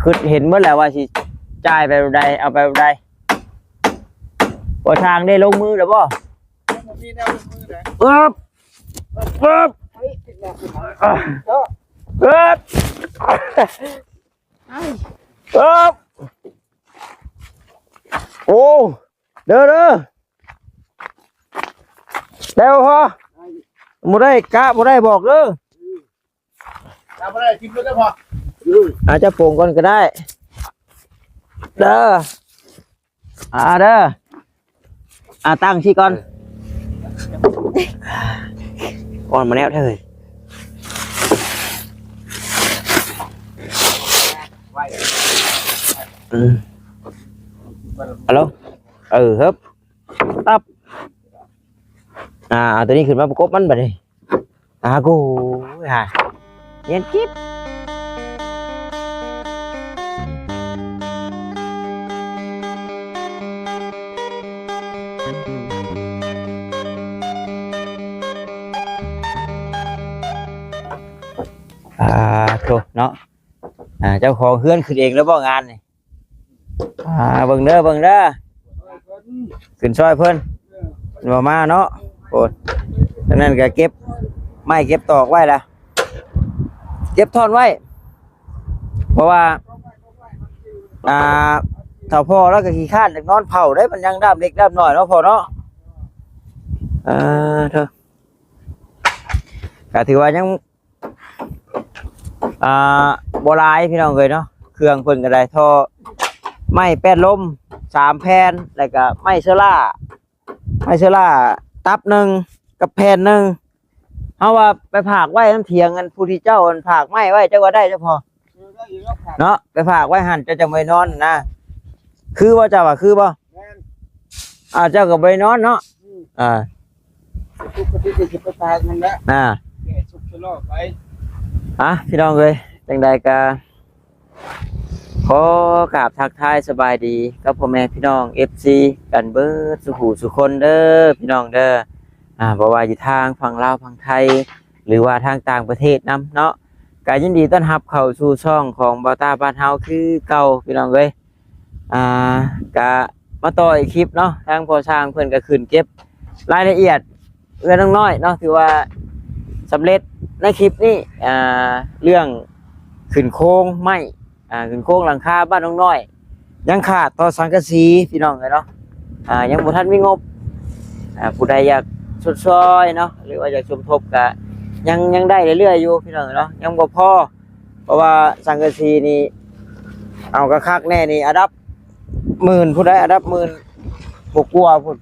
ຄິດເຫັນໝົດແລ້ວວ່າຊິຈ່າຍໄປແບບໃດ ເອົາໄປແບບໃດ. ບໍ່ຊ່າງໄດ້ລົງມືແລ້ວບໍ່? ບໍ່ມີແນວລົງມືເດ້. ປຶບ ປຶບ ປຶບ ປຶບ. ໂອ້ ເດີເດີ ແລ້ວພໍ ບໍ່ໄດ້ກະ ບໍ່ໄດ້ບອກເດີ. ເອົາບໍ່ໄດ້ ຖິ້ມເລີຍພໍ. ອາດຈະປົງກ່ອນກໍໄດ້ເດີ. ອາ ເດີ ອາ ຕັ້ງຊີ້ກ່ອນ. ອ່ອນມາແນວເທີ. ອືມ ຮັລໂຫຼ ເອີ ເຮີບ ຕັບ. ອາ ເອົາໂຕນີ້ຂຶ້ນມາປະກົບມັນບັດນີ້. ອາ ກູ ຫາ ຮຽນກິບ. ອາ ໂທ້ເນາະ ອາ ເຈົ້າຂອງເຮືອນຂຶ້ນເອງແລ້ວບໍ່ງານນີ້? ອາ ເບິ່ງເດີ ເບິ່ງເດີ ຂຶ້ນຊ່ອຍເພິ່ນ ເພິ່ນບໍ່ມາເນາະ. ໂອ້ ອັນນັ້ນກໍເກັບໄມ້ເກັບຕອກໄວ້ລະ ເກັບທ່ອນໄວ້ ເພາະວ່າ ອ່າ ເຖົ້າພໍ່ລາວກໍຂີ້ຄ້ານຢາກນອນເຝົ້າເດ້ ມັນຍັງດ້າມເລັກດ້າມນ້ອຍເນາະພໍ່ເນາະ. ເອີ ເທີ ກໍຖືວ່າຍັງ ອ່າ ບໍ່ຫຼາຍພີ່ນ້ອງເອີຍເນາະ. ເຄື່ອງເພິ່ນກໍໄດ້ ທໍ່ໄມ້ແປດລົມສາມແຜ່ນ ແລ້ວກໍໄມ້ເຊື້ອລາ ໄມ້ເຊື້ອລາຕັບໜຶ່ງກັບແຜ່ນໜຶ່ງ. ເຮົາວ່າໄປຝາກໄວ້ນຳຖຽງ ອັນຜູ້ທີ່ເຈົ້າ ອັນ ຝາກໄມ້ໄວ້ ເຈົ້າວ່າໄດ້ບໍ່ພໍ່? ເອີ ໄດ້ຢູ່ແລ້ວ ເນາະ ໄປຝາກໄວ້ຫັ້ນ ເຈົ້າຈັ່ງໄປນອນນະ. ຄືບໍ່ ເຈົ້າວ່າຄືບໍ່? ແມ່ນ ອ່າ ເຈົ້າກໍບໍ່ໄດ້ນອນເນາະ. ອືມ ອ່າ ປົກກະຕິຊິໄປຝາກນັ້ນແຫຼະ ອ່າ ແກ່ສຸກຊະລໍໄປ. ອ່ະ ພີ່ນ້ອງເອີຍ ຈັ່ງໃດກໍຂໍກາບທັກທາຍສະບາຍດີກັບພໍ່ແມ່ພີ່ນ້ອງ ເອັຟຊີ ກັນເບີດສູ່ຜູ້ສູ່ຄົນເດີພີ່ນ້ອງເດີ. ອ່າ ບໍ່ວ່າຢູ່ທາງຝັ່ງລາວ ຝັ່ງໄທ ຫຼືວ່າທາງຕ່າງປະເທດນຳເນາະ ກໍຍິນດີຕ້ອນຮັບເຂົ້າສູ່ຊ່ອງຂອງບ່າວຕ້າບ້ານເຮົາຄືເກົ່າ ພີ່ນ້ອງເອີຍ. ອ່າ ກະມາຕໍ່ອີກຄລິບເນາະ ທາງພໍ່ຊ່າງເພິ່ນກະຂຶ້ນເກັບລາຍລະອຽດເຮືອນນ້ອງນ້ອຍເນາະ ຖືວ່າສຳເລັດໃນຄລິບນີ້. ອ່າ ເລື່ອງຂຶ້ນໂຄງໄມ້ ອ່າ ຂຶ້ນໂຄງຫຼັງຄາບ້ານນ້ອງນ້ອຍ ຍັງຂາດຕໍ່ສັງກະສີພີ່ນ້ອງເອີຍເນາະ. ອ່າ ຍັງບໍ່ທັນມີງົບ ອ່າ ຜູ້ໃດຢາກຊົດຊ່ອຍເນາະ ຫຼືວ່າຢາກສົມທົບກະຍັງ ຍັງໄດ້ເລື້ອຍໆຢູ່ພີ່ນ້ອງເອີຍເນາະ ຍັງບໍ່ພໍ. ເພາະວ່າສັງກະສີນີ້ເອົາກະຄັກແນ່ນີ້ ອັນດັບໝື່ນພຸ້ນໃດ໋ ອັນດັບໝື່ນກວ່າໆພຸ້ນ.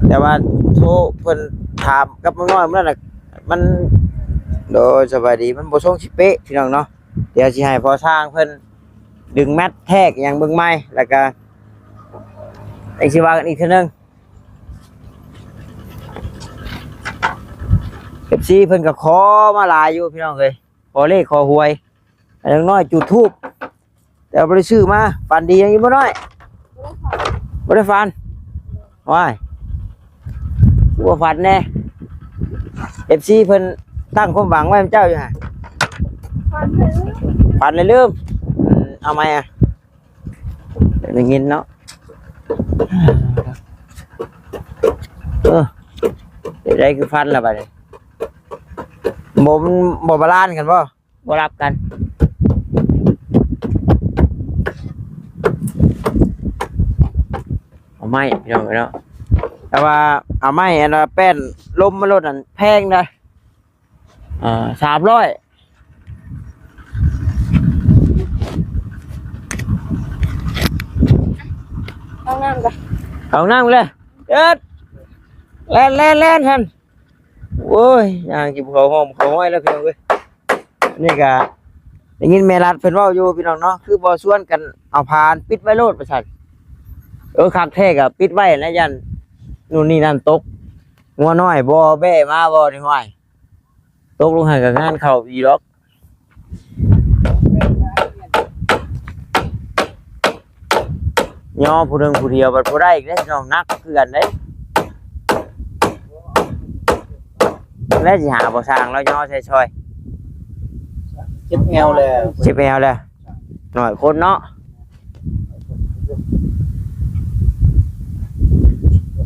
ແຕ່ວ່າໂທເພິ່ນຖາມກັບນ້ອງນ້ອຍມື້ນັ້ນນະ ມັນ ໂດຍ ສະບາຍດີ ມັນບໍ່ຊົງຊິເປະພີ່ນ້ອງເນາະ. ດຽວຊິໃຫ້ພໍ່ຊ່າງເພິ່ນດຶງແມັດແທກຫຍັງເບິ່ງໃໝ່ ແລ້ວກະຈັ່ງຊິວ່າກັນອີກເທື່ອໜຶ່ງ. ເອັຟຊີ ເພິ່ນກໍຂໍມາຫຼາຍຢູ່ພີ່ນ້ອງເອີຍ ຂໍເລກຂໍຫວຍ ຢ່າງໜ້ອຍຈູດທູບ ແຕ່ບໍ່ໄດ້ຊື້ມາ. ຝັນດີຫຍັງຢູ່ບໍ່ນ້ອຍ? ບໍ່ໄດ້ຝັນ. ວ້າຍ ຄືບໍ່ຝັນແດ່? ເອັຟຊີ ເພິ່ນຕັ້ງຄວາມຫວັງໄວ້ນຳເຈົ້າຢູ່ຫະ? ຝັນແລ້ວລືມ. ອືມ ເອົາໃໝ່ອະ? ໄດ້ຍິນເນາະ. ເອີ ໄດ້ຄືຝັນລະບາດນີ້. ບໍ່ ມັນບໍ່ບາລານກັນບໍ່? ບໍ່ຮັບກັນ. ເອົາໄມ້ພີ່ນ້ອງເອີຍເນາະ. ແຕ່ວ່າເອົາໄມ້ອັນວ່າແປ້ນລົມມາໂລດນັ້ນແພງເດ້. ອ່າ ສາມຮ້ອຍ. ເຂົ້າຫ້ອງນ້ຳກ່ອນ ເຂົ້າຫ້ອງນ້ຳເລີຍ. ເອີດ ແລ່ນ ແລ່ນ ແລ່ນຫັ້ນ. ໂອ້ຍ ຍ່າງກິນເຂົ້າຫ້ອງເຂົ້າຫ້ອຍແລ້ວພີ່ນ້ອງເອີຍ. ອັນນີ້ກະໄດ້ຍິນແມ່ລັດເພິ່ນເວົ້າຢູ່ພີ່ນ້ອງເນາະ ຄືບໍ່ຊວນກັນເອົາຜ້າປິດໄວ້ໂລດວ່າຊັ້ນ. ເອີ ຄັກແທ້ກະປິດໄວ້ແຫຼະ ຢ້ານໂນ່ນນີ້ນັ້ນຕົກ. ງົວນ້ອຍບໍ່ແບ້ມາບໍ່ນີ້ ຫ້ວຍ. ຕົກລົງຫັ້ນກໍງານເຂົ້າອີກດອກ. ຍໍຜູ້ໜຶ່ງຜູ້ດຽວບັດບໍ່ໄດ້ອີກເດ້ ນ້ອງໜັກຄືກັນເດ້. ແລ້ວຊິຫາບໍ່ຊ່າງລາວຍໍໃສ່ຊ່ອຍ. ເຈັບແອວແລ້ວ ເຈັບແອວແລ້ວ ໜ້ອຍຄົນເນາະ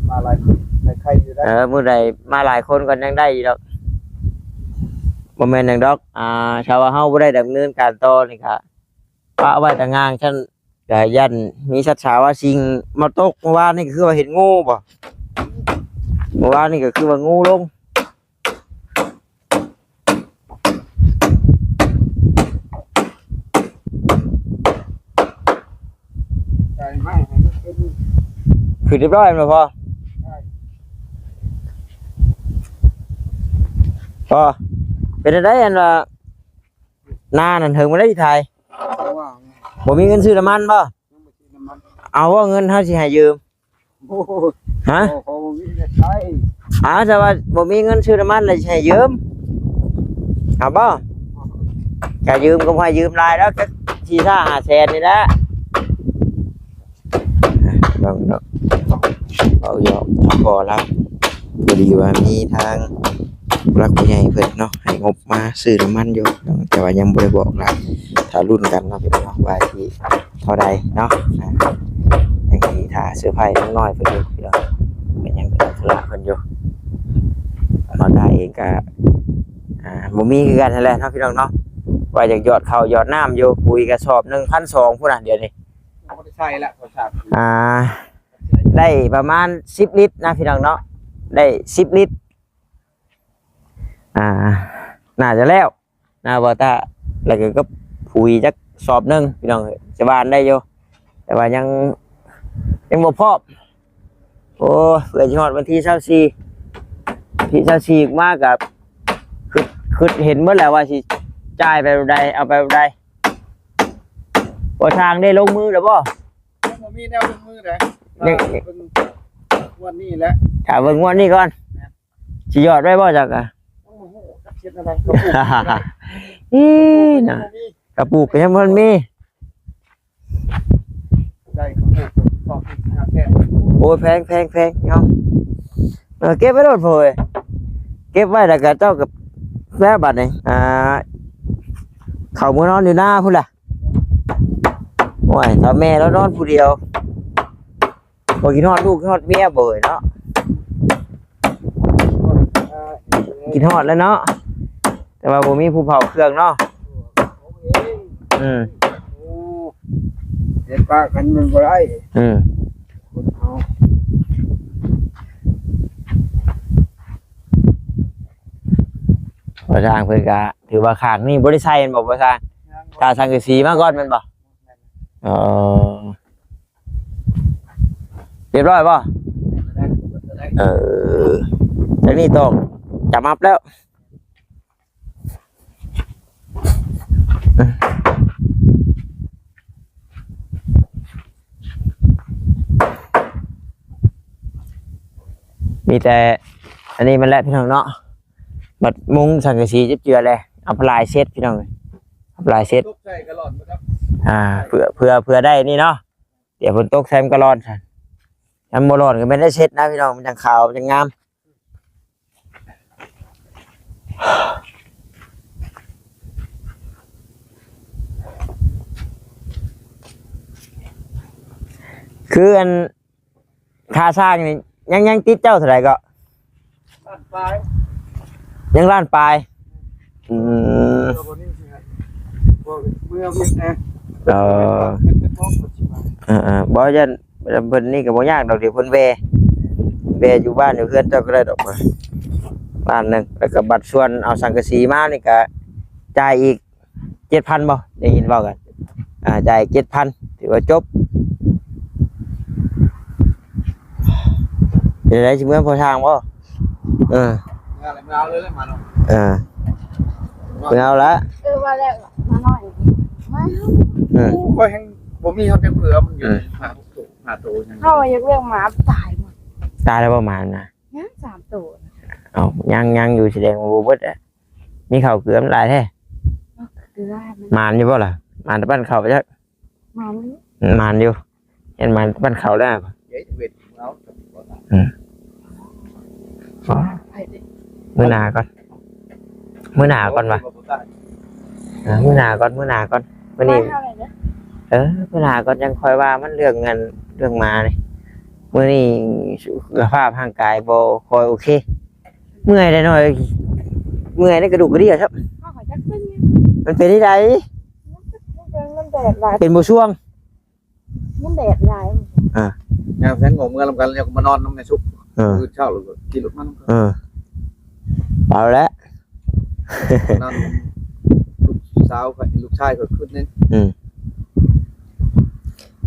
ມາຫຼາຍຄົນ ໃຄໆຢູ່ໄດ້ ເອີ ມື້ໃດມາຫຼາຍຄົນກໍຍັງໄດ້ຢູ່ດອກ ບໍ່ແມ່ນຫຍັງດອກ ອ່າ ຖ້າວ່າເຮົາບໍ່ໄດ້ດຳເນີນການຕໍ່ນີ້ກະປະໄວ້ຕາງງາງຊັ້ນ ກະຢ້ານມີສັດສາວ່າສິ່ງມາຕົກ ເມື່ອວານນີ້ກໍຄືວ່າເຫັນງູບໍ່ ເມື່ອວານນີ້ກໍຄືວ່າງູລົງ ໃສ່ໄມ້ໃຫ້ມັນຂຶ້ນ ຂຶ້ນຮຽບຮ້ອຍແມ່ນບໍ່ພໍ່? ໃຊ່ ພໍ່ ເປັນຈັ່ງໃດ ອັນວ່າ ນານັ້ນເຖິງບໍ່ໄດ້ຖ່າຍ ບໍ່ມີເງິນຊື້ນ້ຳມັນບໍ່? ເອົາບໍ່ ເງິນເຮົາຊິໃຫ້ຢືມ ໂອ້ຍ ຮະ ເຂົາບໍ່ມີເງິນໃຊ້ ອ້າວ ແຕ່ວ່າບໍ່ມີເງິນຊື້ນ້ຳມັນແລ້ວຊິໃຫ້ຢືມ ເອົາບໍ່? ກະຢືມກໍບໍ່ໃຫ້ຢືມຫຼາຍດອກ ຈັກສີ່ຫ້າແສນນີ້ແຫຼະ ເບິ່ງເນາະ ເວົ້າຫຍອກພໍ່ລາວ ພໍດີວ່າມີທາງຜູ້ຫຼັກຜູ້ໃຫຍ່ເພິ່ນເນາະ ໃຫ້ງົບມາຊື້ນ້ຳມັນຢູ່ ແຕ່ວ່າຍັງບໍ່ໄດ້ບອກລາວ ຖ້າລຸ້ນກັນເນາະ ພີ່ນ້ອງເນາະ ວ່າຊິເທົ່າໃດເນາະ ອ່າ ຍັງຊິຖ້າເຊີໄພນ້ອງນ້ອຍເພິ່ນຢູ່ ພີ່ນ້ອງ ເພິ່ນຍັງເປັນທຸລະເພິ່ນຢູ່ ເຮົາໄດ້ເອງກະ ອ່າ ບໍ່ມີຄືກັນຫັ້ນແຫຼະເນາະ ພີ່ນ້ອງເນາະ ວ່າຢາກຢອດເຂົ້າຢອດນ້ຳຢູ່ ປຸ໋ຍກະສອບໜຶ່ງພັນສອງພຸ້ນນະ ດຽວນີ້ ບໍ່ໄດ້ໃສ່ລະ ອ່າ ໄດ້ປະມານສິບລິດນະ ພີ່ນ້ອງເນາະ ໄດ້ສິບລິດ ອ່າ ໜ້າຈະແລ້ວນະ ບໍ່ຕາ ແລ້ວກໍກັບປຸ໋ຍຈັກສອບໜຶ່ງ ພີ່ນ້ອງເອີຍ ຈະຫວ່ານໄດ້ຢູ່ ແຕ່ວ່າຍັງ ຍັງບໍ່ພ້ອມ ໂອ້ ເພື່ອຊິຮອດວັນທີຊາວສີ່ ວັນທີຊາວສີ່ມາກໍຄຶດ ຄຶດເຫັນໝົດແລ້ວວ່າຊິຈ່າຍໄປແບບໃດ ເອົາໄປແບບໃດ ບໍ່ຊ່າງໄດ້ລົງມືແລ້ວບໍ່? ຍັງບໍ່ມີແນວລົງມືເດ້ ຍັງ ຖ້າເບິ່ງງວດນີ້ແຫຼະ ຖ້າເບິ່ງງວດນີ້ກ່ອນ ແມ່ນ ຊິຢອດໄວ້ບໍ່ຈັກກະ ຍັງບໍ່ຮູ້ຈັກເຮັດແນວໃດ ອີ ນະ ກະປູກກໍຍັງບໍ່ທັນມີ ໄດ້ກະປູກສອງຫ້າແສນ ໂອ້ຍ ແພງ ແພງ ແພງ ເອົາ ເອີ ເກັບໄວ້ໂລດ ໂພຍ ເກັບໄວ້ແລ້ວກະເຈົ້າກໍແລ້ວບັດນີ້ ອ່າ ເຂົ້າເມືອນອນຢູ່ນາພຸ້ນລະ ໂອ້ຍ ຖ້າແມ່ລາວນອນຜູ້ດຽວ ບໍ່ຄິດຮອດລູກ ຄິດຮອດເມຍບໍ່ເອີຍເນາະ ຄິດຮອດແລ້ວເນາະ ແຕ່ວ່າບໍ່ມີຜູ້ເຝົ້າເຄື່ອງເນາະ ອືມ ໂອ້ ເຮັດປະກັນມັນບໍ່ໄດ້ ອືມ ຄົນເຮົາ ພໍ່ຊ່າງເພິ່ນກະຖືວ່າຂ້າງນີ້ບໍ່ໄດ້ໃສ່ແມ່ນບໍ່ພໍ່ຊ່າງ? ຖ້າສັງກະສີມາກ່ອນແມ່ນບໍ່? ເອີ ຮຽບຮ້ອຍບໍ່? ເອີ ຈາກນີ້ຕອກຈະມັບແລ້ວ ມີແຕ່ອັນນີ້ມັນແຫຼະ ພີ່ນ້ອງເນາະ ບັດມຸງສັງກະສີເຈັບເຈືອແຫຼະ ເອົາພະລາຍເຊັດ ພີ່ນ້ອງເອີຍ ເອົາພະລາຍເຊັດ ຕົກໃສ່ກະຫຼອນບໍ່ຈັກ ອ່າ ເພື່ອ ເພື່ອ ເພື່ອໄດ້ນີ້ເນາະ ດຽວຝົນຕົກໃສ່ມັນກໍຮ້ອນຊັ້ນ ຄັນບໍ່ຮ້ອນກໍແມ່ນໄດ້ເຊັດນະພີ່ນ້ອງ ມັນຈັ່ງຂາວ ມັນຈັ່ງງາມ ຄືອັນ ຄ່າສ້າງນີ້ ຍັງ ຍັງຕິດເຈົ້າເທົ່າໃດເກາະ? ລ້ານປາຍ ຍັງລ້ານປາຍ ອືມ ເອີ ເອີໆ ບໍ່ ຢ້ານເພິ່ນນີ້ກໍບໍ່ຍາກດອກ ດຽວເພິ່ນແວ່ ແວ່ຢູ່ບ້ານຢູ່ເຮືອນເຈົ້າກໍໄດ້ດອກ ລ້ານໜຶ່ງ ແລ້ວກໍບັດສ່ວນເອົາສັງກະສີມານີ້ກໍຈ່າຍອີກ ເຈັດພັນບໍ່ ໄດ້ຍິນເວົ້າກັນ ອ່າ ຈ່າຍເຈັດພັນ ຖືວ່າຈົບ ເປັນໃດຊິເມືອນພໍຊ່າງບໍ່? ເອີ ເມືອເອົາເລີຍ ມາເນາະ ເອີ ເມືອເອົາລະ ເອີ ວ່າແລ້ວ ມາໜ້ອຍ ມາ ເອີ ໂອ້ຍ ແຮງບໍ່ມີເຮົາແຕ່ເຜືອ ມັນຢູ່ ເອີ ຫ້າໂຕ ຫ້າໂຕ ເຮົາຢາກລ້ຽງໝາຕາຍໝົດ ຕາຍແລ້ວບໍ່ໝານະ? ຍັງສາມໂຕ ເອົ້າ ຍັງ ຍັງຢູ່ ສະແດງວ່າບໍ່ເບິດແຫຼະ ມີເຂົ້າເກືອມັນຫຼາຍແທ້ ເອີ ເກືອມັນ ໝານຢູ່ບໍ່ລະ? ໝານແຕ່ປັ້ນເຂົ້າໄປຈັກ ໝານຢູ່ ໝານຢູ່ ເຫັນໝານແຕ່ປັ້ນເຂົ້າແລ້ວ ເອີ ມື້ໜ້າກ່ອນ ມື້ໜ້າກ່ອນວ່າ ອ່າ ມື້ໜ້າກ່ອນ ມື້ໜ້າກ່ອນ ມື້ນີ້ ເອີ ມື້ໜ້າກ່ອນ ຍັງຄ່ອຍວ່າມັນເລື່ອງເງິນ ເລື່ອງມານີ້ ມື້ນີ້ສຸຂະພາບຮ່າງກາຍບໍ່ຄ່ອຍໂອເຄ ເມື່ອຍໄດ໋ນ້ອຍ ເມື່ອຍໃນກະດູກກະເດຍຊະ ມັນເປັນໄດ໋ ມັນແດດຫຼາຍ ເປັນບໍ່ຊ່ວງ ມັນແດດຫຼາຍ ອ່າ ຍາມແພງອອກເມືອນຳກັນ ແລ້ວກໍມານອນນຳແມ່ສຸກ ເອີ ມື້ເຊົ້າແລ້ວກໍຂີ່ລົດມານຳກັນ ເອີ ເອົາແຫຼະ ນອນ ລູກສາວຂ້ອຍ ລູກຊາຍຂ້ອຍຄືນໜຶ່ງ ອືມ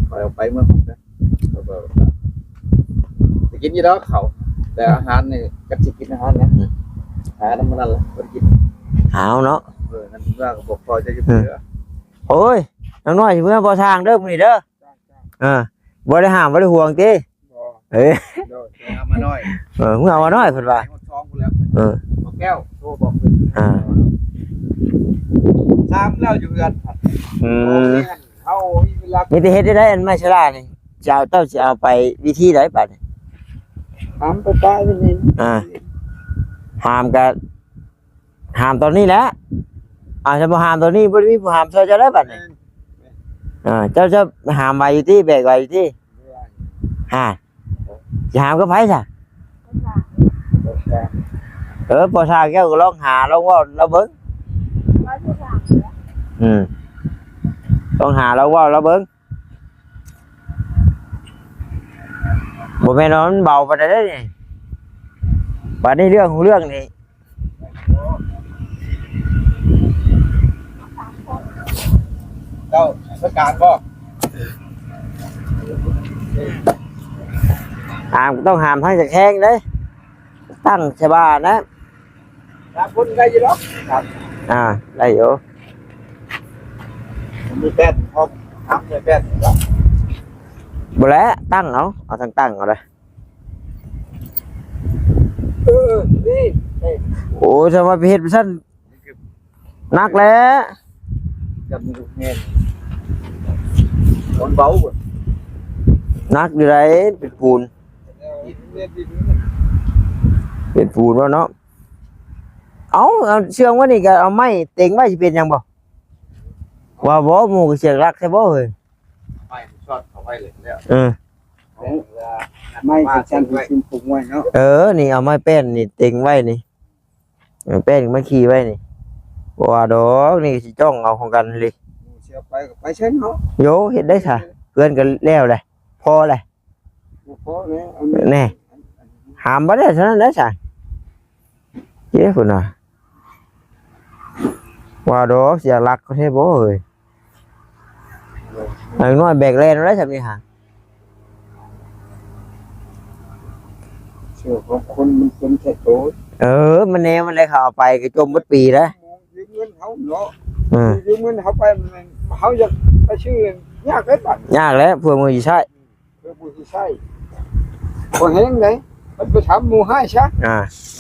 ຂ້ອຍເອົາໄປເມືອນຳກັນ ແລ້ວກໍໄດ້ກິນຢູ່ດອກເຂົ້າ ແຕ່ອາຫານນີ້ ຈັກຊິກິນອາຫານຫຍັງ ອືມ ຫານຳມັນນັ້ນລະບໍ່ໄດ້ກິນ ຫາວເນາະ ເອີ ນັ້ນເມືອກໍບໍ່ພໍໃຈຢູ່ເທື່ອ ໂອ້ຍ ນ້ອງນ້ອຍຊິເມືອບໍ່ຊ່າງເດີມື້ນີ້ເດີ ເອີ ບໍ່ໄດ້ຫ້າມບໍ່ໄດ້ຫ່ວງຕິ ບໍ່ ເອີ ໂດຍ ເອົາມາໜ້ອຍ ເອີ ເອົາມາໜ້ອຍເພິ່ນວ່າ ໄປຮອດຊ່ອງພຸ້ນແລ້ວ ເອີ ບໍ່ແກ້ວໂທບອກເພິ່ນ ອ່າ ຊາມແລ້ວຢູ່ເຮືອນ ອືມ ເຮົາມີເວລາ ມີແຕ່ເຮັດໄດ້ອັນໄມ້ຊະລານີ້ ເຈົ້າ ເຈົ້າຊິເອົາໄປວິທີໃດບາດນີ້ ຫາມໄປປະໄວ້ນີ້ ອ່າ ຫາມກະ ຫາມຕອນນີ້ແຫຼະ ອາ ຄັນບໍ່ຫາມຕອນນີ້ ບໍ່ໄດ້ມີຜູ້ຫາມຊ່ອຍເຈົ້າໄດ້ບາດນີ້ ແມ່ນ ເຈົ້າ ເຈົ້າຫາມໄວຢູ່ຕິ ແບກໄວຢູ່ຕິ ຫາ ຊິຫາມກັບໃຜຊະ ເອີ ພໍ່ຊ່າງ ເຈົ້າກໍລອງຫາ ລອງເວົ້າລາວເບິ່ງ ອືມ ລອງຫາລາວເວົ້າລາວເບິ່ງ ບໍ່ແມ່ນວ່າມັນເບົາປານໃດເດ້ນີ້ ບາດນີ້ເລື່ອງຂອງເລື່ອງນີ້ ເຈົ້າປະການບໍ່? ຫ້າມ ຕ້ອງຫ້າມທັງຕະແຄງເດ້ ຕັ້ງສະບາຍນະ ສາມຄົນໄດ້ຢູ່ດອກ ອ່າ ໄດ້ຢູ່ ມີແປ້ນພ້ອມ ຫ້າມໃສ່ແປ້ນ ບໍ່ແຫຼະ ຕັ້ງເອົາ ເອົາທັງຕັ້ງເອົາເດ້. ເອີ ນີ້ ໂອ້ຍ ຖ້າວ່າໄປເຮັດໄປຊັ້ນ ໜັກແຫຼະ ຈຳແມ່ນ ມັນເບົາ ໜັກຢູ່ໃດ ເປັນປູນ ເປັນປູນເນາະ ເອົາ ເອົາເຊື່ອງໄວ້ນີ້ ກໍເອົາໄມ້ເຕັງໄວ້ ຊິເປັນຫຍັງບໍ່? ວ່າບໍ່ ໝູ່ກໍສຽກຫຼັກໃຊ່ບໍ່ເຮີ້ຍ? ໄມ້ມັນຊອດເຂົ້າໄວ້ເລີຍແລ້ວ ເອີ ເອົາໄມ້ຊັ້ນໆ ປຶງໄວ້ເນາະ ເອີ ນີ້ເອົາໄມ້ແປ້ນນີ້ເຕັງໄວ້ນີ້ ເອົາແປ້ນມາຂີ່ໄວ້ນີ້ ບໍ່ວ່າດອກ ນີ້ກໍຊິຈ້ອງເອົາຂອງກັນເລີຍ ໝູ່ຊິເອົາໄປກໍໄປເຊີນເນາະ ໂຢ ເຮັດໄດ້ຊະ ເຮືອນກໍແລ້ວແຫຼະ ພໍແຫຼະ ບໍ່ພໍແລ້ວ ເອົາແນ່ ຫ້າມບໍ່ໄດ້ເທົ່ານັ້ນແຫຼະຊະ ເອີ ພຸ້ນນະ ວ່າດອກ ສຽກຫຼັກເຂົາແທ້ບໍ່ເອີຍ ເດັກນ້ອຍແບກແລ່ນໄດ້ຊ່ຳນີ້ຫາ ເສື້ອຂອງຄົນມັນເປັນແທ້ໂຕ ເອີ ມັນແນວມັນແຫຼະ ເຂົາເອົາໄປກໍຈົມໝົດປີແລ້ວ ຢືມເງິນເຮົາເນາະ ເອີ ຢືມເງິນເຮົາໄປ ເຮົາຢາກໄປຊື້ຍາກເດ້ບັດ ຍາກແລ້ວ ເພື່ອມື້ຊິໃຊ້ ເພື່ອຜູ້ທີ່ໃຊ້ ບໍ່ແຮງໃດ ມັນໄປຖາມໝູ່ຮ້າຍຊະ ອ່າ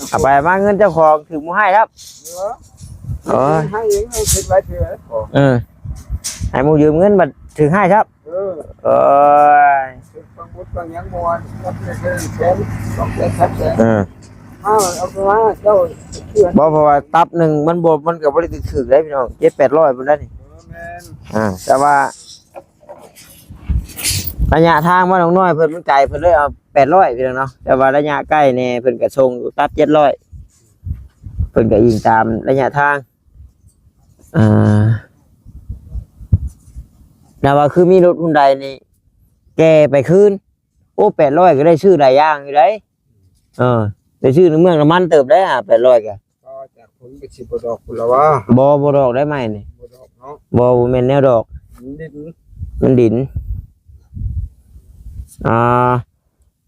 ເອົາໄປມາເງິນເຈົ້າຂອງຖືກໝູ່ຮ້າຍຄັບ ເອີ ໂອ້ຍ ໃຫ້ເອງ ເອົາເກັບໄວ້ເທື່ອ ເອີ ໃຫ້ໝູ່ຢືມເງິນບັດຖືກຮ້າຍຄັບ ເອີ ໂອ້ຍ ຟັງບົດຟັງຫຍັງບໍ່ວ່າ ແສນ ສອງແສນ ສາມແສນ ເອີ ເອົາ ເອົາໄປວ່າເຈົ້າ ບໍ່ ເພາະວ່າຕັບໜຶ່ງມັນບໍ່ ມັນກໍບໍ່ໄດ້ຖືກໆ ເດ້ພີ່ນ້ອງ ເຈັດແປດຮ້ອຍພຸ້ນນະນີ້ ເອີ ແມ່ນ ອ່າ ແຕ່ວ່າ ໄລຍະທາງບ້ານໜອງນ້ອຍເພິ່ນມັນໄກ ເພິ່ນເລີຍເອົາແປດຮ້ອຍພີ່ນ້ອງເນາະ ແຕ່ວ່າໄລຍະໃກ້ແດ່ເພິ່ນກໍສົ່ງຕັບເຈັດຮ້ອຍ ເພິ່ນກໍອີງຕາມໄລຍະທາງ ອ່າ ແຕ່ວ່າຄືມີລົດຮຸນໄດນີ້ແກ່ໄປຄືນ ໂອ້ ແປດຮ້ອຍກໍໄດ້ຊື້ຫຼາຍຢ່າງຢູ່ເດ້ ເອີ ໄດ້ຊື້ນ້ຳເມືອງນ້ຳມັນເຕີບໄດ້ ຫ້າແປດຮ້ອຍກໍ ກໍຈາກຜົນກໍຊິບໍ່ດອກພຸ້ນລະວ່າ ບໍ່ ບໍ່ດອກໄດ້ໄມ້ນີ້ ບໍ່ດອກເນາະ ບໍ່ ບໍ່ແມ່ນແນວດອກ ມັນດິນ ມັນດິນ ອ່າ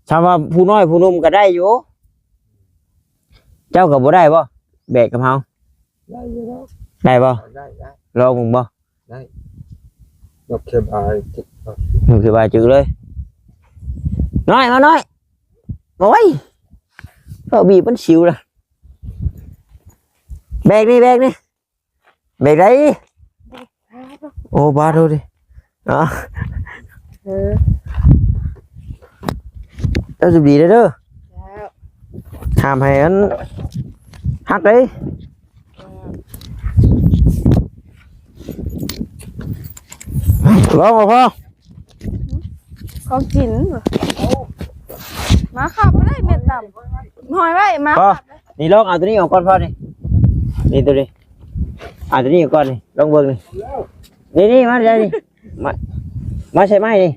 ຖ້າວ່າຜູ້ນ້ອຍຜູ້ໜຸ່ມກໍໄດ້ຢູ່ ເຈົ້າກໍບໍ່ໄດ້ບໍ່ ແບກກັບເຮົາ ໄດ້ຢູ່ແລ້ວ ໄດ້ບໍ່ ໄດ້ ໄດ້ ລອງເບິ່ງບໍ່ ໄດ້ ຍົກເຄບາຍ ຍົກເຄບາຍຈື່ເລີຍ ນ້ອຍ ມານ້ອຍ ໂອ້ຍ ເອີ ບີບມັນສິວລະ ແບກນີ້ ແບກນີ້ ແບກໄດ້ ໂອ້ ບາດໂທດ ເອີ ເຈົ້າສຸບດີເດີ ເຈົ້າ ຫ້າມໃຫ້ມັນຫັກເດ້ ເອີ. ລອງບໍ່ພໍ? ຂອງກິນ. ມາຂັບໄດ້ແມ່ນຕຳ ຫ້ອຍໄວ້ ມາ ພໍ ຂັບໄດ້. ນີ້ລອງເອົາຕົວນີ້ອອກກ່ອນພໍນີ້ ນີ້ຕົວນີ້ ເອົາຕົວນີ້ອອກກ່ອນນີ້ ລອງເບິ່ງນີ້ ນີ້ໆ ມາໃສ່ນີ້ ມາ ມາໃສ່ໄມ້ນີ້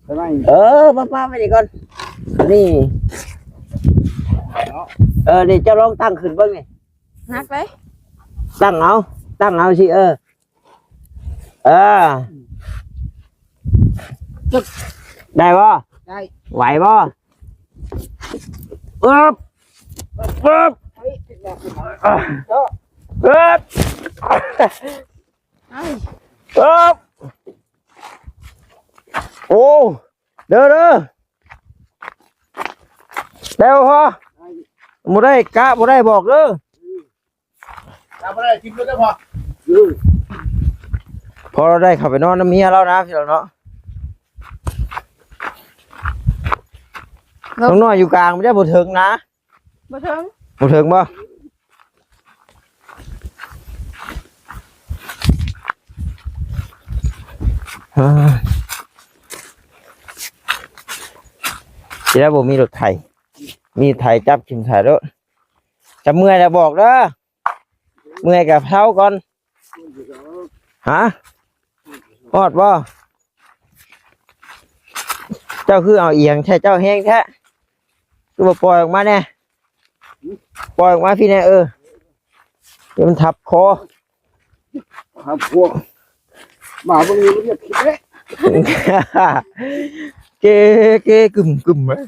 ໃສ່ໄມ້ ເອີ ມາປະໄວ້ນີ້ກ່ອນ ນີ້ ເອີ ນີ້ເຈົ້າລອງຕັ້ງຂຶ້ນເບິ່ງນີ້ ໜັກເດ້ ຕັ້ງເອົາ ຕັ້ງເອົາຊິ ເອີ ເອີ ໄດ້ບໍ່? ໄດ້ ໄຫວບໍ່? ອຶບ ອຶບ ອຶບ ອຶບ ໂອ້ ເດີ ເດີ ໄດ້ບໍ່ພໍ? ບໍ່ໄດ້ກະບໍ່ໄດ້ບອກເດີ. ເອົາບໍ່ໄດ້ ຖິ້ມເລີຍເດີພໍ່. ພໍລາວໄດ້ເຂົ້າໄປນອນນຳເມຍລາວນະ ພີ່ນ້ອງເນາະ. ນ້ອງນ້ອຍຢູ່ກາງ ມັນຈະບໍ່ເຖິງນະ. ບໍ່ເຖິງ ບໍ່ເຖິງບໍ່? ເອີ ຊິໄດ້ບໍ່ມີລົດໄຖ ມີໄຖຈັບກິນໄຖໂລດ. ຈະເມື່ອຍແລ້ວບອກເດີ. ເມື່ອຍກໍເຊົາກ່ອນ. ຮະ? ຮອດບໍ່? ເຈົ້າຄືເອົາອຽງແທ້ ເຈົ້າແຮງແທ້ ຄືບໍ່ປ່ອຍອອກມາແດ່? ປ່ອຍອອກມາພີ້ແດ່ ເອີ ດຽວມັນທັບຄໍ. ຫາພວກ ມາເບິ່ງນີ້ມັນຢາກຄິດເດ້ ເກ ເກ ກຶມ ກຶມເລີຍ.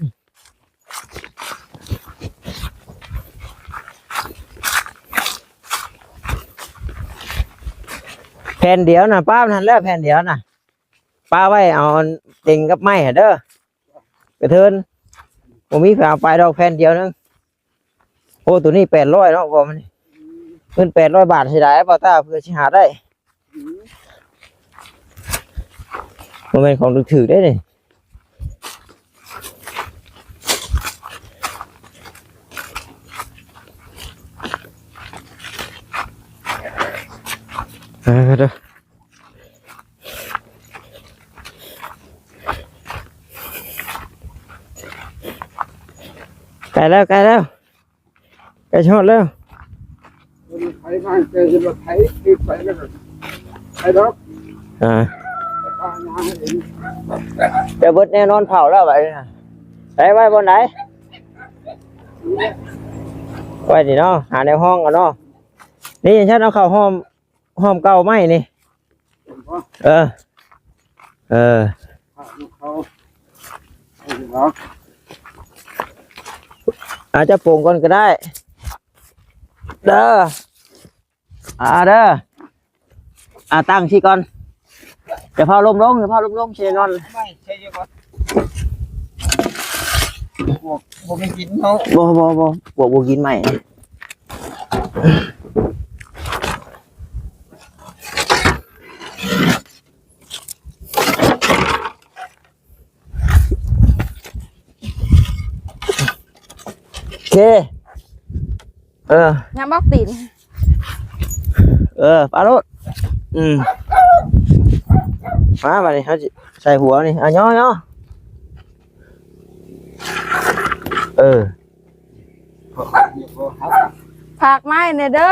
ແຜ່ນດຽວນະ ປ້າມັນຫັ້ນແຫຼະ ແຜ່ນດຽວນະ ປ້າໄວ້ເອົາເຕັງກັບໄມ້ຫັ້ນເດີ ກະເທີນ ບໍ່ມີໃຜເອົາໄປດອກ ແຜ່ນດຽວໜຶ່ງ. ໂອ້ ໂຕນີ້ແປດຮ້ອຍເນາະ ບໍ່ມັນ ເງິນແປດຮ້ອຍບາດ ເສຍດາຍ ບໍ່ຕາ ເພື່ອຊິຫາໄດ້ ບໍ່ແມ່ນຂອງຖືກໆເດ້ນີ້. ເອີ ເດີ ໃກ້ແລ້ວ ໃກ້ແລ້ວ ໃກ້ຊິຮອດແລ້ວ. ໄປມາແຕ່ເຫັນລົດໄຖຖືໄປແລ້ວກໍໄປດອກ ອ່າ ໄປຫາເຫັນ ແຕ່ເບິດແນວນອນເຜົາແລ້ວ ໄປ ໄປໄວ້ບ່ອນໃດ? ໄວ້ນີ້ເນາະ ຫາແນວຮອງກ່ອນເນາະ. ນີ້ ຫຍັງຊັ້ນ ເອົາເຂົ້າຫ້ອມ ຫ້ອມເກົ່າໄມ້ນີ້ ເອີ ເອີ ອາດຈະໂປ່ງກ່ອນກໍໄດ້ເດີ ອາ ເດີ ອາ ຕັ້ງຊິກ່ອນ ຢ່າພາລົມລົງ ຢ່າພາລົມລົງ ຊິໄດ້ນອນ. ບໍ່ ບໍ່ມີກິນເນາະ ບໍ່ ບໍ່ ບໍ່ ພວກບໍ່ກິນໄມ້. ໂອເຄ ເອີ ຍາມອອກຕີນ ເອີ ປາໂລດ ອືມ ມາ ບາດນີ້ເຮົາຊິໃສ່ຫົວນີ້ ອ່ະ ຍໍ ຍໍ ເອີ ຝາກໄມ້ແດ່ເດີ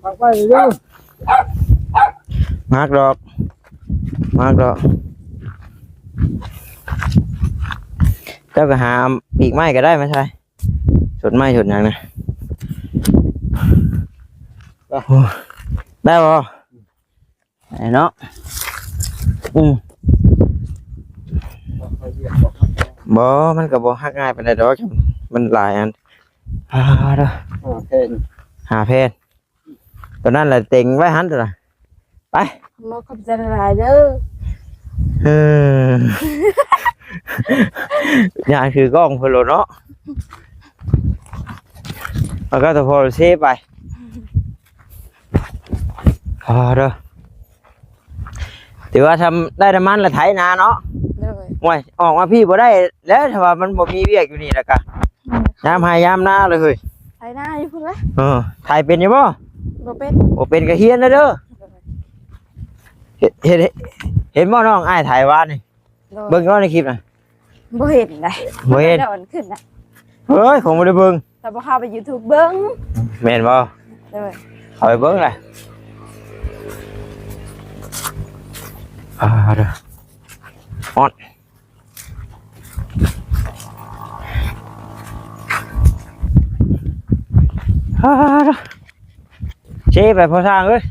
ຝາກໄວ້ເດີ ມັກດອກ ມັກດອກ ເຈົ້າກໍຫາປີກໄມ້ກໍໄດ້ມາໃສ່ ສົດໄມ້ສົດຫຍັງນະ ໂອ້ ໄດ້ບໍ່? ໄດ້ເນາະ ອືມ ບໍ່ ມັນກໍບໍ່ຫັກງ່າຍປານໃດດອກ ມັນຫຼາຍອັນ ອ່າ ຫ້າແຜ່ນ ຫ້າແຜ່ນ ຕົວນັ້ນລະເຕັງໄວ້ຫັ້ນຕົວນະ ໄປ ໝໍ ຂອບໃຈຫຼາຍໆເດີ ເອີ ຍ່າງຖືກ້ອງເພິ່ນໂລດເນາະ ແລ້ວກໍຕະພໍເຊໄປ ພໍເດີ ຖືວ່າທຳໄດ້ນ້ຳມັນລະໄຖນາເນາະ ໂດຍ ໂອ້ຍ ອອກມາພີ້ບໍ່ໄດ້ແລ້ວ ຖ້າວ່າມັນບໍ່ມີວຽກຢູ່ນີ້ລະກະ ອືມ ຍາມໄຮ່ຍາມນາເລີຍເຮີ້ຍ ໄຖນາຢູ່ພຸ້ນລະ ເອີ ໄຖເປັນຢູ່ບໍ່? ບໍ່ເປັນ ບໍ່ເປັນກະຮຽນແລ້ວເດີ ໂດຍ ເຫັນ ເຫັນ ເຫັນບໍ່ນ້ອງອ້າຍຖ່າຍວານນີ້? ໂດຍ ເບິ່ງຢູ່ໃນຄລິບນະ? ບໍ່ເຫັນໃດ. ບໍ່ເຫັນ? ດອນຂຶ້ນນະ. ເຮີ້ຍ ຄົງບໍ່ໄດ້ເບິ່ງ. ແຕ່ບໍ່ເຂົ້າໄປ YouTube ເບິ່ງ. ແມ່ນບໍ່? ໂດຍ ເຂົ້າໄປເບິ່ງລະ. ອ່າ ເດີ ຮອດ. ອ່າ ເຊໄປພໍ່ຊ່າງເອີຍ.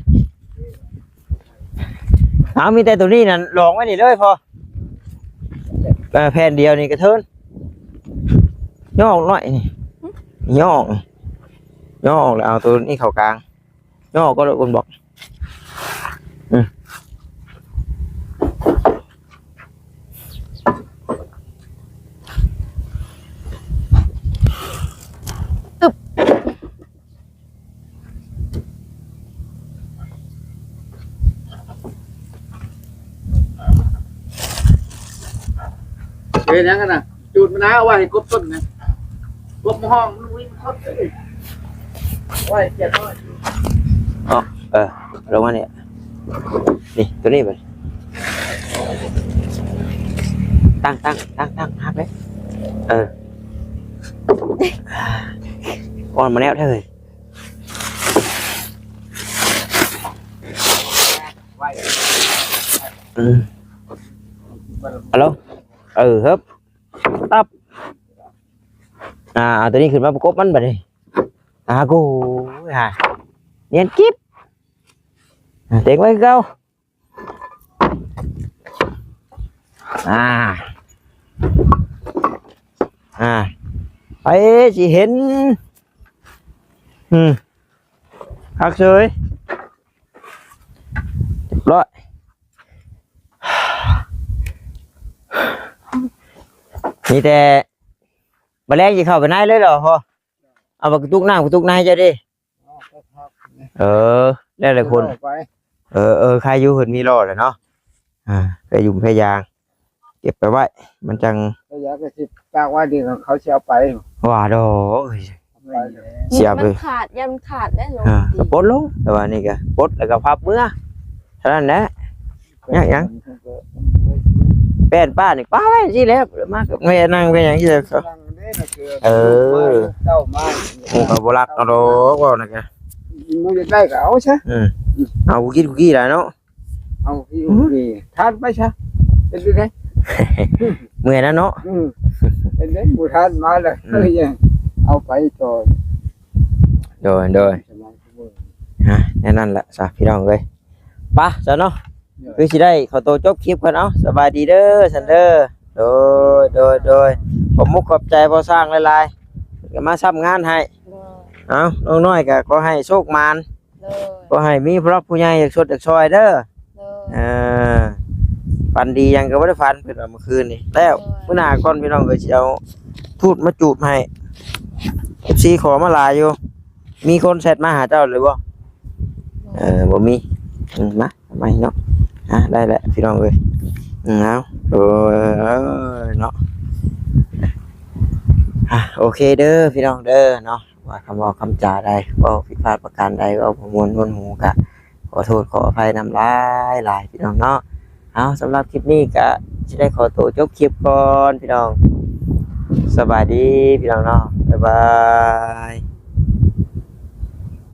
ເອົາ ມີແຕ່ໂຕນີ້ນັ້ນລອງໄວ້ນີ້ເລີຍພໍ່. ເອີ ແຜ່ນດຽວນີ້ກະເທີນ. ຍໍອອກໜ້ອຍນີ້. ຫື? ຍໍອອກ ຍໍອອກແລ້ວເອົາໂຕນີ້ເຂົ້າກາງ. ຍໍອອກກໍໂດດ ຄົນບອກ. ອືມ. ເຮັດຫຍັງກັນນະ? ຈູດມະນາວໄວ້ໃຫ້ກົບຕົ້ນນະ. ກົບມະຮອງມັນບໍ່ມີຄົນເອີຍ. ໂອ້ຍ ຂຽດນ້ອຍ. ເອົາ ເອີ ລົງມານີ້ ນີ້ ໂຕນີ້ໄປ. ຕັ້ງ ຕັ້ງ ຕັ້ງ ຕັ້ງ ຮັບເດ້. ເອີ ອ່ອນມາແລ້ວເດີ້. ອືມ ຮັລໂຫຼ ເອີ ເຮີບ ຕັບ ອ່າ ເອົາໂຕນີ້ຂຶ້ນມາປະກົບມັນບັດນີ້. ອ່າ ກູ ຫາ ນຽນກິບ ອ່າ ເຕັງໄວ້ຄືເກົ່າ. ອ່າ ອ່າ ໃຜຊິເຫັນ. ອືມ ຄັກເສີຍ ຮຽບຮ້ອຍ. ມີແຕ່ ບາດແລງຊິເຂົ້າໄປໃນເລີຍເນາະພໍ່. ເອົາບັກກະຕຸກນ້ຳກະຕຸກໃນເຈົ້າເດ້. ເອີ ແລ້ວແຫຼະຄົນ ເອີ ເອີ ໃຄຢູ່ເພິ່ນມີລໍ້ແຫຼະເນາະ. ອ່າ ແພຍຸງແພຍາງ ເກັບໄປໄວ້ ມັນຈັ່ງ ແພຍາງກະຊິຕາກໄວ້ດີ ເຂົາຊິເອົາໄປ ວ່າດອກ. ເສຍໄປ ມັນຂາດ ຢ້ານມັນຂາດເດ້. ອ່າ ກະປົດລົງ ແຕ່ວ່ານີ້ກະປົດແລ້ວກະພັບເມືອ ເທົ່ານັ້ນແຫຼະ. ຍັງ ຍັງ ແປ້ນປ້ານີ້ປ້າໄວ້ຊີ້ແຫຼະ ມາກັບແມ່ນັ່ງແມ່ຫຍັງຊີ້ແຫຼະ. ເອີ ເຂົາບໍ່ລັກເອົາດອກ ເວົ້ານະກະ ບໍ່ຢາກໄດ້ກະເອົາຊະ. ອືມ ເອົາກູກີ້ກູກີ້ລະເນາະ. ເອົາ ອືມ ທານໄປຊະ ເປັນຈັ່ງໃດ ເມື່ອຍແລ້ວເນາະ. ອືມ ເປັນຈັ່ງໃດ ບໍ່ທານມາແລ້ວ ອືມ ເອົາໄປຕໍ່. ໂດຍ ໂດຍ ອ່າ ແນວນັ້ນແຫຼະຊະພີ່ນ້ອງເອີຍ. ປະຊະເນາະ ໂດຍ ຄືຊິໄດ້ຂໍໂຕຈົບຄລິບກ່ອນ. ເອົາ ສະບາຍດີເດີ ສັນເດີ. ໂດຍ ໂດຍ ໂດຍ ຂອບມຸກຂອບໃຈພໍ່ຊ່າງຫຼາຍໆ ກະມາຊ້ຳງານໃຫ້. ໂດຍ ເອົາ ນ້ອງນ້ອຍກະຂໍໃຫ້ໂຊກໝານ. ໂດຍ ຂໍໃຫ້ມີຜູ້ຫຼັກຜູ້ໃຫຍ່ຢາກຊົດຢາກຊ່ອຍເດີ. ໂດຍ ເອີ ຝັນດີຫຍັງກະບໍ່ໄດ້ຝັນ ເພິ່ນວ່າມື້ຄືນນີ້ແລ້ວ. ໂດຍ ມື້ໜ້າກ່ອນພີ່ນ້ອງເອີຍ ຊິເອົາທູດມາຈູດໃຫ້ ເອັຟຊີ ຂໍມາຫຼາຍຢູ່. ມີຄົນແຊັດມາຫາເຈົ້າຫຼືບໍ່? ໂດຍ ເອີ ບໍ່ມີ. ອືມ ມາ ມາເນາະ. ອ່າ ໄດ້ແຫຼະພີ່ນ້ອງເອີຍ. ອືມ ເອົາ ໂດຍ ເອີ ເນາະ. ອ່າ ໂອເຄເດີພີ່ນ້ອງເດີເນາະ. ວ່າຄຳເວົ້າຄຳຈາໃດ ເວົ້າຜິດພາດປະການໃດ ເວົ້າບໍ່ມ່ວນມ່ວນຫູກະ ຂໍໂທດຂໍອະໄພນຳຫຼາຍໆ ພີ່ນ້ອງເນາະ. ເອົາ ສຳລັບຄລິບນີ້ກະຊິໄດ້ຂໍໂຕຈົບຄລິບກ່ອນພີ່ນ້ອງ. ສະບາຍດີພີ່ນ້ອງເນາະ ບາຍບາຍ.